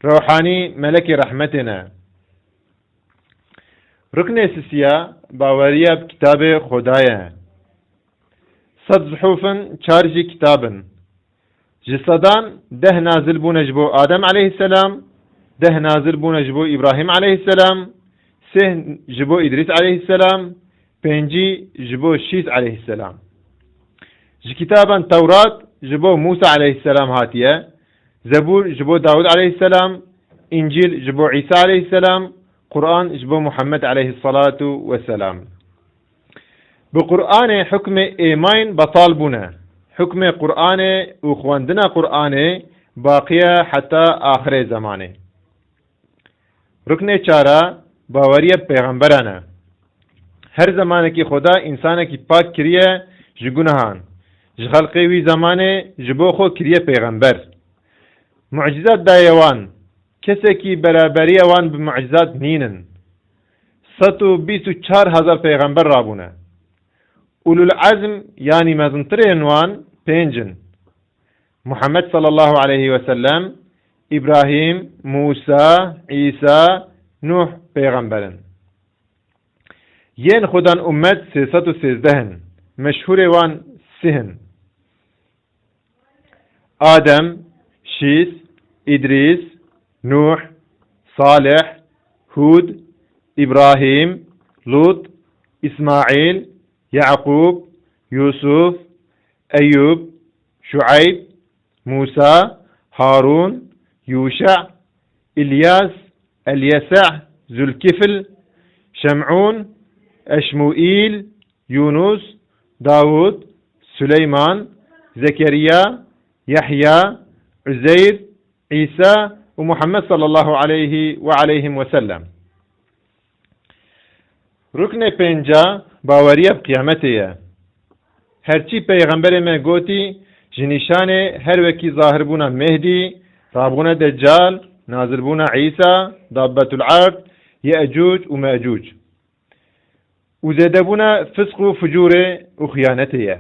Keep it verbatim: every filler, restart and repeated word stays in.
Rewhanî melekê rehmetê ne. Ruknê sisiya baweriya bi kitabê Xwedayê. Sed zihûf in, çar jî kitab in. Ji sedan deh nazil bûne ji bo Adem aleyhisselam, deh nazil bûne ji bo Îbrahîm aleyhisselam, sê ji bo Îdrîs aleyhisselam, pêncî ji bo Şîs aleyhisselam. Ji kitaban Tewrat ji bo Mûsa aleyhisselam hatiye, Zebûr ji bo Dawûd aleyhisselam, Încîl ji bo Îsa aleyhisselam, Quran ji bo Muhammed aleyhisselatu vesselam. Bi Quranê hukmê êmayên betal bûne. Hukmê Quranê û xwendina Quranê baqî ye heta axirê zemanê. Ruknê çara baweriya bi pêxemberan e. Her zemanekî Xweda însanekî pak kiriye ji gunehan. Ji xelqê wî zemanê ji bo xwe kiriye pêxember. Mucîzat daye wan. Kesekî beraberiya wan bi mucîzat nînin. Sed û bîst û çar hezar pêxember rabûne. Ulul ezm, yanî mezintirên wan, pênc in. Muhammed sallallahu aleyhi ve sellem, Îbrahîm, Mûsa, Îsa, Nûh pêxember in. Yên Xudan ummet sê sed û sêzdeh in. Meşhûrê wan sih in. Adem, Şîs, Îdrîs, Nûh, Salih, Hûd, Îbrahîm, Lût, Îsmaîl, Yaqûb, Yûsuf, Eyûb, Şueyb, Mûsa, Harûn, Yûşe, Îlyas, Elyese, Zulkifl, Şemûn, Eşmûîl, Yûnus, Dawûd, Suleyman, Zekeriya, Yehya, Uzeyr, Îsa û Muhammed sallallahu aleyhi ve aleyhim ve sellem. Ruknê pênca baweriya bi qiyametê ye. Herçî peyxemberê me gotî, ji nîşanê her wekî zahirbûna Mehdî, rabûna Deccal, nazilbûna Îsa, Dabbetul Erd, Ye'cûc û Me'cûc û zêdebûna fisq û fucûrê û xiyanetê ye.